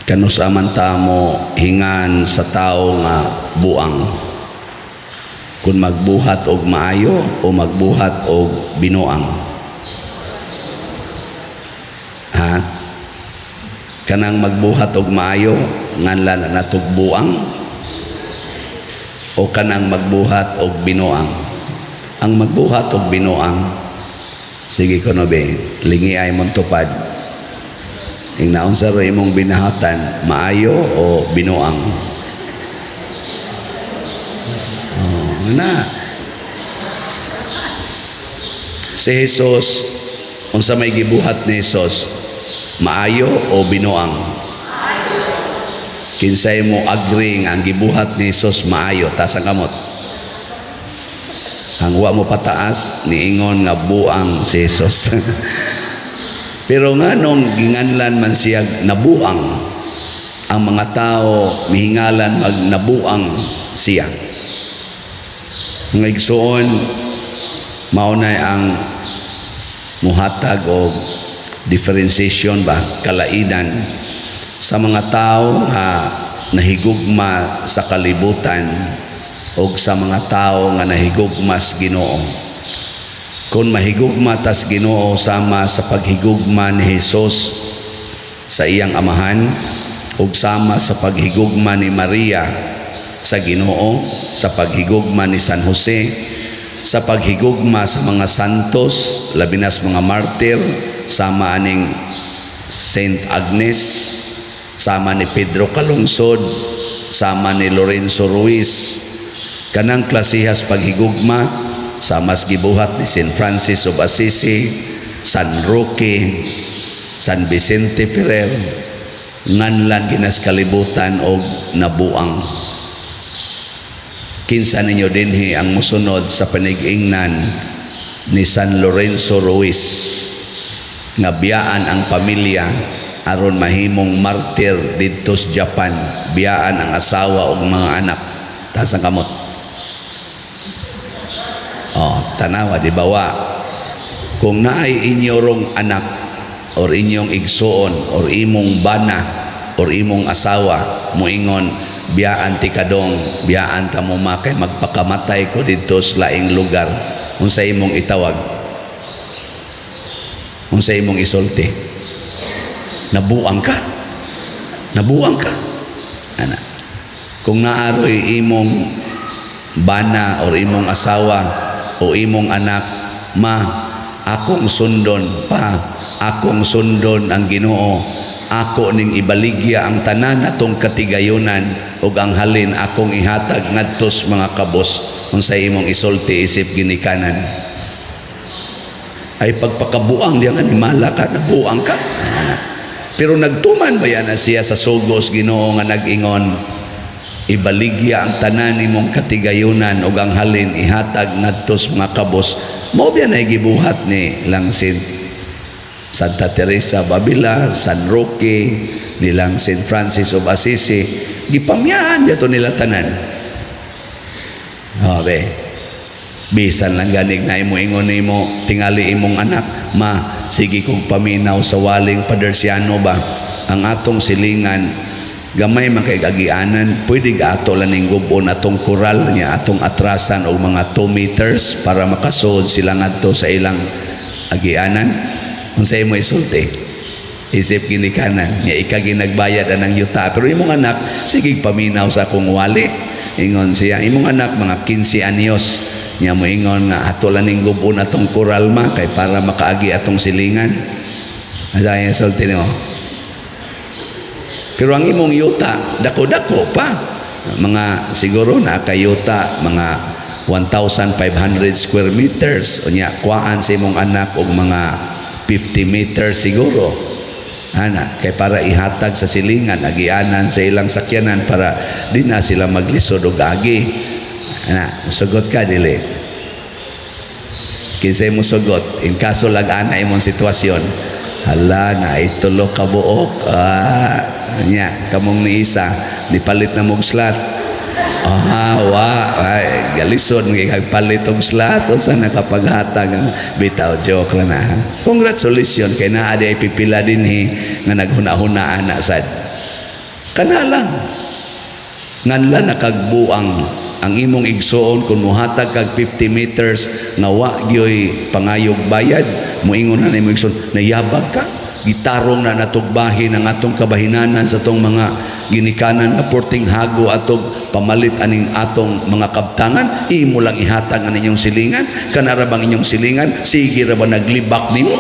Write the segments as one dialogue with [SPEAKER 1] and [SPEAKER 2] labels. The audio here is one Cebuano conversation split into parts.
[SPEAKER 1] Kanusa man ta mo hingan sa tao nga buang, kung magbuhat og maayo o magbuhat og binuang? Ha, kanang magbuhat og maayo, nganlan na natog buang, o kanang magbuhat og binuang? Ang magbuhat og binuang, sige kuno be, lingi ay mong tupad. Ing naunsa ro imong binahatan, maayo o binuang? Oh, na si Jesus, unsa may gibuhat ni Jesus, maayo o binuang? Kinsay mo agree nga ang gibuhat ni Jesus maayo, taas ang kamot. Ang wa mo pataas, niingon nga buang si Jesus. Pero nganong ginganlan man siya nabuang? Ang mga tao mihingalan mag nabuang siya. Mga igsuon, mao na ang muhatag og differentiation ba, kalainan sa mga tao nga nahigugma sa kalibutan o sa mga tao nga nahigugma sa Ginoo. Kung mahigugma tas Ginoo sama sa paghigugma ni Jesus sa iyang amahan ug sama sa paghigugma ni Maria sa Ginoo, sa paghigugma ni San Jose, sa paghigugma sa mga santos, labi na sa mga martir, sama aning Saint Agnes, sama ni Pedro Calungsod, sama ni Lorenzo Ruiz, kanang klasihas paghigugma, sama sa gibuhat ni Saint Francis of Assisi, San Roque, San Vicente Ferrer, nganlan ginas kalibutan og nabuang. Kinsa ninyo dinhi ang musunod sa panigingnan ni San Lorenzo Ruiz nga biyaan ang pamilya aron mahimong martir didto sa Japan, biyaan ang asawa ug mga anak? Taas ang kamot. Oh, tanawa, di ba wa? Kung naay inyorong anak or inyong igsuon or imong bana or imong asawa moingon, "Biyaan ti kadong, biyaan ta mo ma kay magpakamatay ko didto sa laing lugar," unsa imong itawag? Unsa imong isulti? "Nabuang ka, nabuang ka." Ana, kung naaroy imong bana or imong asawa o imong anak, "Ma, akong sundon, pa, akong sundon ang Ginoo. Ako ning ibaligya ang tanan atong katigayunan ug ang halin akong ihatag ngadto sa mga kabos," unsay imong isulti isip ginikanan? "Ay, pagpakabuang diyang animala ka, nabuang ka." Ana. Pero nagtuman ba yan na siya sa sugos Ginoo nga nag-ingon, "Ibaligya ang tanan nimong katigayunan ug ang halin ihatag ngadto sa mga kabos"? Mao biya na gibuhat ni lang Saint Santa Teresa Babila, San Roque, nilang Saint Francis of Assisi, gipamyaan dito nila tanan. Oh, be. Bisan lang ganig na imo ingon nimo tingali imong anak, "Ma, sige kong paminaw sa waling Padersiano ba. Ang atong silingan gamay man kay agianan, pwede ato lang ning gubon atong koral niya, atong atrasan og mga 2 meters para makasuod sila ngadto sa ilang agianan," unsa imo isulti isip ginikanan nga ika ginagbayad anang yuta? Pero imong anak, "Sige paminaw sa akong wali," ingon siya. Imong anak mga 15 anyos niya, moingon nga, "Ato lang ning gubon atong koral, ma, kay para makaagi atong silingan." Asa yung sulti nimo? Pero ang imong yuta dako-dako pa, mga siguro na kayuta mga 1,500 square meters. Unya kuhaan sa imong anak og mga 50 meters siguro ana kay para ihatag sa silingan, agianan sa ilang sakyanan, para di na sila maglisod og agi. Ana, musugot ka, dili? Kinsay musugot in kaso lag ana imong sitwasyon? Hala, na itulo ka buok. Ah, nya kamong ni isa nipalit na mog slot. Ah, wa ay galisod ngay palit og slot. Unsa nakapaghatag ang bitaw, joke ra na, ha? Congratulations kay naa di ay pipila dinhi nga naghuna-huna ana sad. Kana lang. Nganlan na kag buang. Ang imong igsuon, kung muhatag kag 50 meters nga wa gyoy pangayog bayad, moingon na imong igsuon, "Nayabag ka, gitarong na natog bahin ang atong kabahinanan sa atong mga ginikanan nga porting hago atog pamalit aning atong mga kabtangan. Imo lang ihatag ang inyong silingan. Kana ra bang inyong silingan? Sige ra ba naglibak nimo?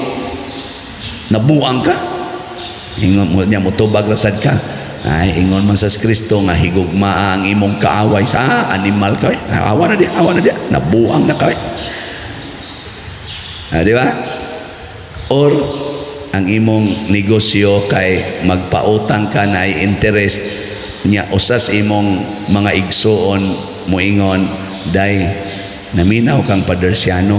[SPEAKER 1] Nabuang ka." Ingon mo niya, motubag ra sad ka, "Ay, ingon man sa Kristo nga higugmaa ang imong kaaway." Sa animal ka eh. Awa na di, awa na di, nabuang na ka eh. Ah, di ba? Or ang imong negosyo kay magpautang ka na ay interest niya, usas imong mga igsuon moingon, "Day, naminaw kang Padersiano.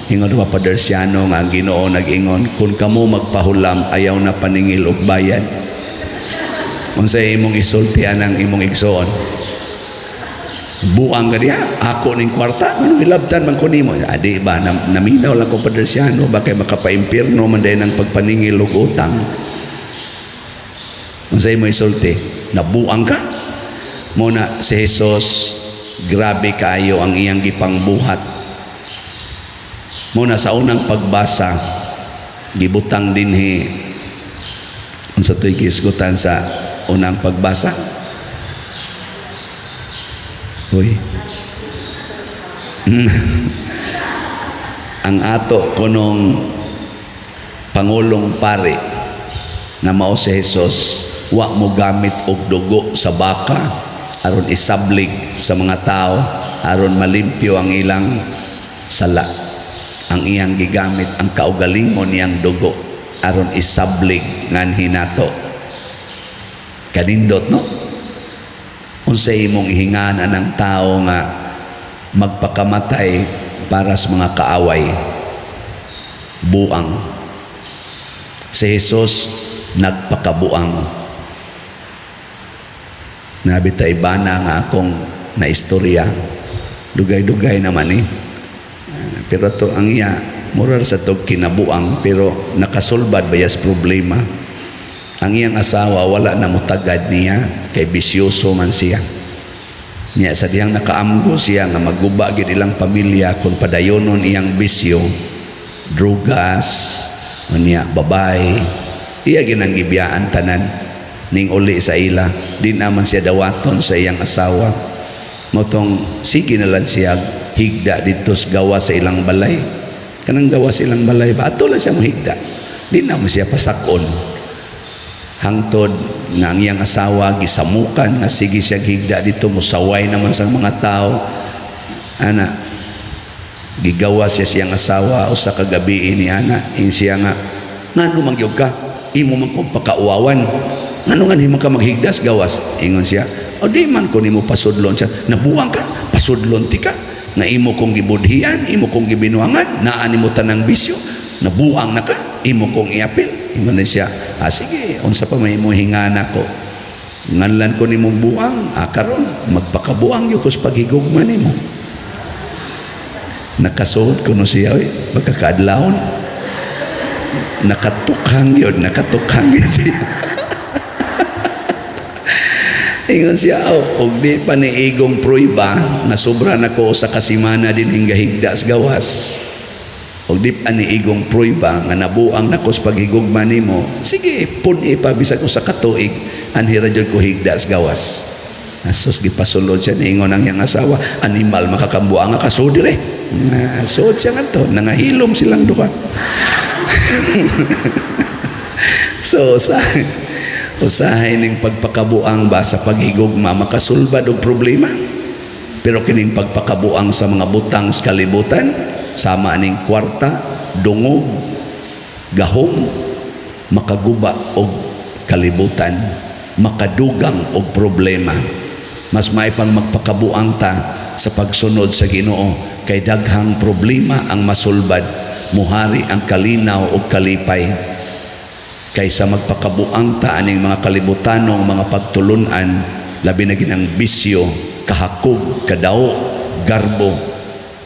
[SPEAKER 1] Ingon ba Padersiano nga ang Ginoo nag-ingon, kung kamo magpahulam, ayaw na paningil og bayad." Unsay imong isulti anang imong igsuon? "Buang ka diha, ako ning kwarta, manong hilabtan man ko nimo." "Adi ba, naminaw lang ko, Padersiano ba, kay makapaimpirno man dayon ang pagpaningil og utang." Unsay imong isulti? Nabuang ka. Mo na si Jesus, grabe kaayo ang iyang gipangbuhat. Mo na sa unang pagbasa, gibutang dinhi, unsa to'y gisgutan sa unang pagbasa? Uy. Ang ato kunong pangulong pari nga mao si Jesus, wa mo gamit og dugo sa baka aron isablig sa mga tao aron malimpyo ang ilang sala. Ang iyang gigamit, ang kaugalingon niyang dugo aron isablig nganhi nato. Kanindot, no? Unsay imong ihingan ang tao nga magpakamatay para sa mga kaaway? Buang. Si Jesus nagpakabuang. Nabi ta ibana nga akong naistorya. Dugay-dugay naman eh. Pero to ang iya, moral sa tog kinabuang, pero nakasulbad bayas problema. Ang iyang asawa wala na mutagad niya kay bisyoso man siya. Niya sa dihang nakaamgo siya nga maguba gid ilang pamilya kung padayonon iyang bisyo, drugas, niya babay, iya ginang gibiyaan tanan ning uli sa ila. Di naman siya dawaton sa iyang asawa. Motong sige na lang siya higda didto sa gawa sa ilang balay. Kanang gawa sa ilang balay ba, ato lang siya mohigda. Di naman siya pasakon. Hangtod nga ang iyang asawa gisamukan nga sige siya higda dito, musaway naman sa mga tao. Ana, gigawa siya siyang asawa usa ka gabi ni ana, in siya nga, "Ngano man gyud ka? Imo man kong pakauwawan. Ngano nga nimo ka maghigdas gawas?" Ingon siya, "O di man ko nimo pasudlon." Siya, "Nabuang ka, pasudlon ti ka nga imo kong gibudhian, imo kong gibinuangan, naa nimo tanang bisyo. Nabuang na ka, imo kong iapil." Ingon na siya, "Ah, sige, unsa pa may imo hingana ko? Nganlan ko nimong buang. Ah, karon magpakabuang gyud ko sa paghigugma nimo." Nakasuod kuno siya oy, magkakaadlawon. Nakatukhang yun, nakatukhang yun siya. Ingon siya, "Oh, og di pa ni igong pruiba nga sobra na ko sa kasimana din hingga sa gawas. Og di pa ni igong pruiba nga nabuang nako sa paghigugma nimo, sige, pun-i pa bisag usa ka tuig, anhi ra jud ko higda sa gawas." Asos, gipasulod siya. Niingon ang iyang asawa, "Animal makakambuang nga kasud dire." Nga sud siya ngadto, nangahilom silang duha. So usahay, usahay ning pagpakabuang ba sa paghigugma makasulbad og problema. Pero kining pagpakabuang sa mga butang sa kalibutan, sama ning kwarta, dungog, gahom, makaguba og kalibutan, makadugang og problema. Mas may pang magpakabuang ta sa pagsunod sa Ginoo kay daghang problema ang masulbad, muhari ang kalinaw og kalipay kaysa magpakabuang ta aning mga kalibutanong mga pagtulunan, labi na ginang bisyo, kahakog, kadao, garbo,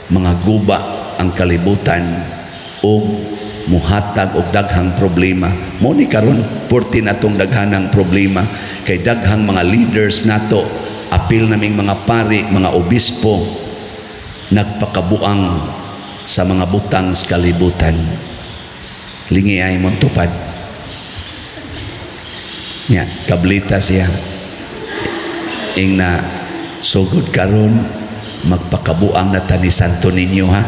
[SPEAKER 1] mga guba ang kalibutan og muhatag og daghang problema. Mo ni karon purti natong daghanang problema kay daghang mga leaders nato, apil naming mga pari, mga obispo, nagpakabuang sa mga butang sa kalibutan. Lingi ay mong tupad. Nya, kablita siya. Ing na sugod karon magpakabuang na ta ni Santo Niño, ha.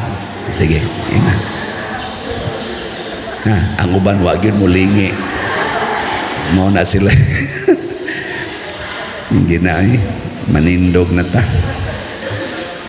[SPEAKER 1] Sige, ing na. Ha, ang uban wa gyud molingi. Mao na sila. Hindi na eh. Manindog na ta.